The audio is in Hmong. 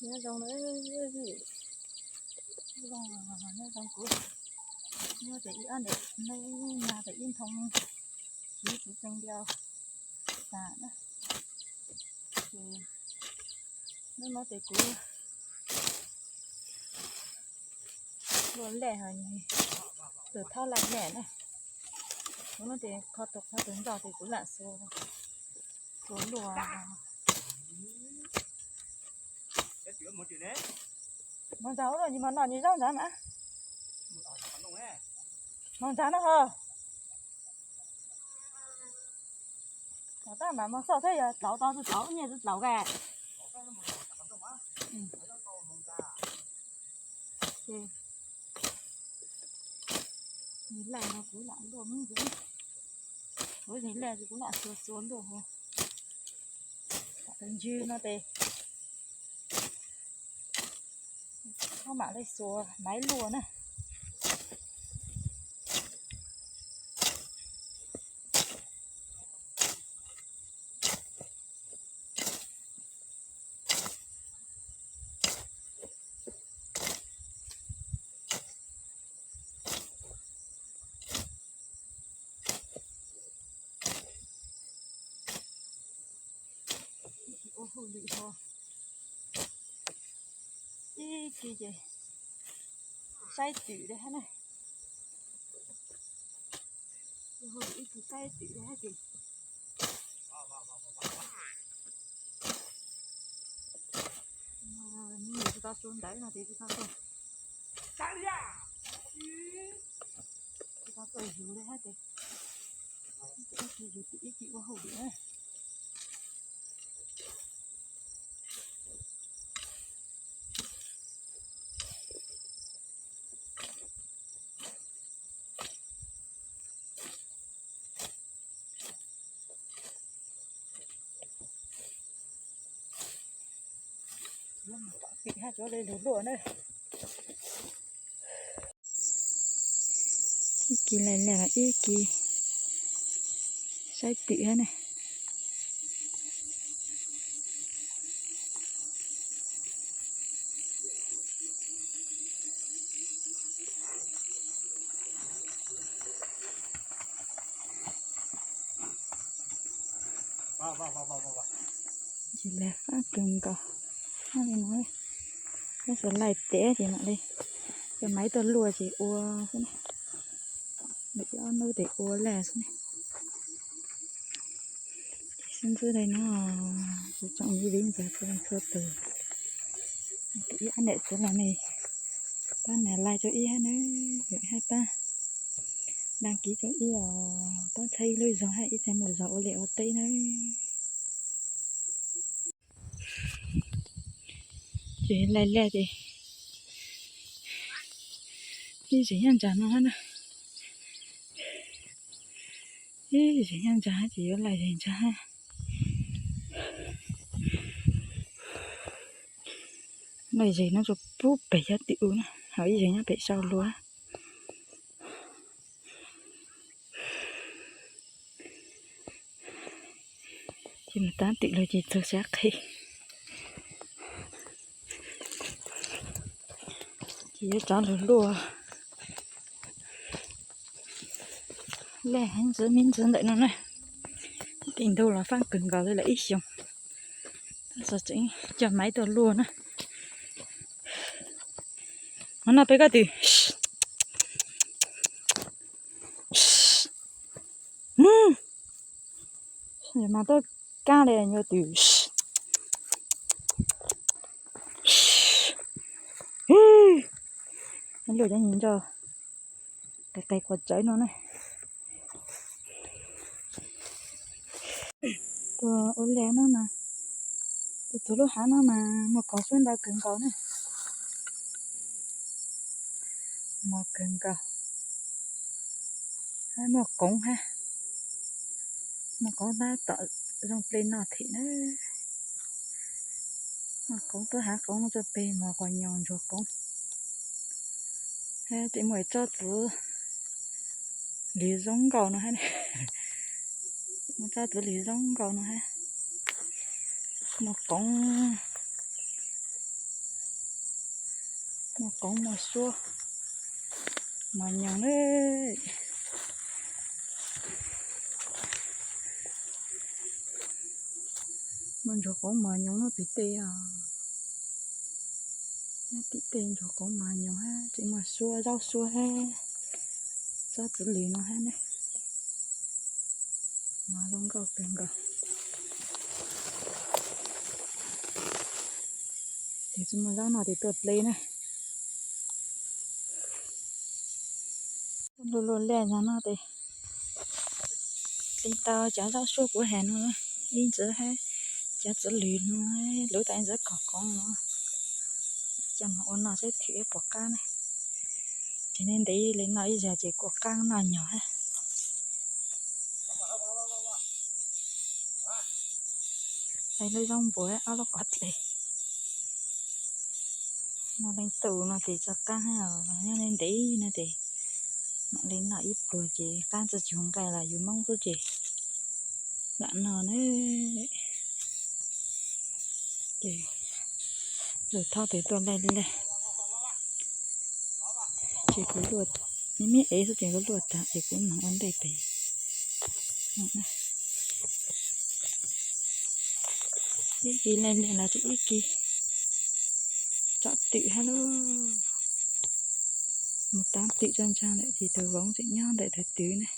Nyob zoo, nyob zoo kuv, nyob ces ib ob niam neeb na ces ib nthoo xiv txiv tsees ntias tas na. Ces hnub no ces kuv luaj lej, tus thaub laj lej na. Kuv no ces kho tus kho tus ntxog ces kuv lam xuas, xuas luaj. Mos ntag, ua luaj nyi mos no nyi zaub ntag mas. Mos ntag no ho. Mos tab mas mos xoj thiab yog dlaus tau tsis dlaus nyiaj tsis dlaus ke. Nws laj no kuv lam luaj me ntsis, kuv nws laj ces kuv lam xuas xuas luaj ho. Tus ntswg no ces thaub mam li xuas maiv luaj na. Ua hauj lwm ho ib kis ces saib twm li hab na. Ua hauj lwm ib kis saib twm li hab ces tsis tau su ntawd no ces tsis tau tuaj, tsis tau tuaj yug li hab ces ib kis yug twm ib kis ua hauj lwm na. Yuav mus tom tim hab tsuav li lug luaj na. Ib kis laij laij los ib kis saib twm hab na. Ces lag fab kawg nkaus. Li no, peb xuas laij tes ces mam li coj maiv tuaj luaj ces ua xwb ne. Lwm ob hnub ces ua laj xwb ne. Ces sib ntsib li no, kuv tsoom viv ntxawg txhua leej txhua tus, ib ob niam txiv los nej pab nias like rau ib hab nawb, hab pab đăng ký rau ib os, pab thaij ib lub zog hab ib txhia muaj zog ua liaj ua teb nawb. Ces laij laij ces ib zeem nyob ntsag no hab na. Ib zeem nyob ntsag hab ces yuav laij zeem ntsag hab. Laij zeem no tsuas pub pem xyab twm u na, ho ib zeem nyob pem sau lua. Ces mus tab twm lug ces txug sab qhe. Ces yuav rov lug luaj. Laj heev ntxiv me ntxiv ntawm no na. Kev ntug los faaj kawg nkaus li lawm ib xyoos. Tab sis tseem coj maiv tuaj luaj na. Hov no peb koj twm. Mas tuaj kab li nyuag twm. Luaj cov nyiag nroj qis qis quas tsawv no na. Tuaj ua liaj no mas, tuaj txug lub hav no mas muaj kauv suab ntau kawg nkaus na. Mos kawg nkaus, muaj qoov hab, muaj qoov tab tom zoo plig noj thiab na. Muaj qoov tuaj hav qoov no tuaj peg mos quas nyoos ntsuag qoov. Hab tseem muaj ib tsob txwv lwg zoo nkaus no hab. Muaj tsob txwv lwg zoo nkaus no hab. Muaj qoov, Muaj qoob muaj suab, mos nyoos na. Muaj ntsuag qoob mos nyoos nyob pem tej os. Nyob tim tej ntsuag qoob mos nyoos hab, tseem muaj suab, zaub suab hab, tsob txiv lws no hab ne. Mos zoo nkauj kawg nkaus. Tes tsis muaj zaub no tes tuaj dle na. Luaj luaj liaj no no tes dle tau cov zaub suab kuv has no, ib ntxiv hab cov txiv lws no, lub tas ib ntxiv kom qoov no, coj mus ua noj saib thwm puas qab na. Ces nej ntev li no ib zag ces kuj qab noj nyog hab. Lub zaub npua ob lub qhov dle no leej twg no tes tso qab hab, nyob ntev no tes mam li noj ib pluag ces qab txog cuag nqaij los yus Moob xwb ces lam noj na. Ces lawv thob tes tuaj laij laij, ces kuv luaj, me me ev xwb ces kuv luaj tag es kuv mam ua ntej pem. Ib kis laij laij los tseem ib kis tsom twm hab lauj. Mus tav twm tso ntsoog lawm ces tus voov tseem nyob ntawm tus twm ne.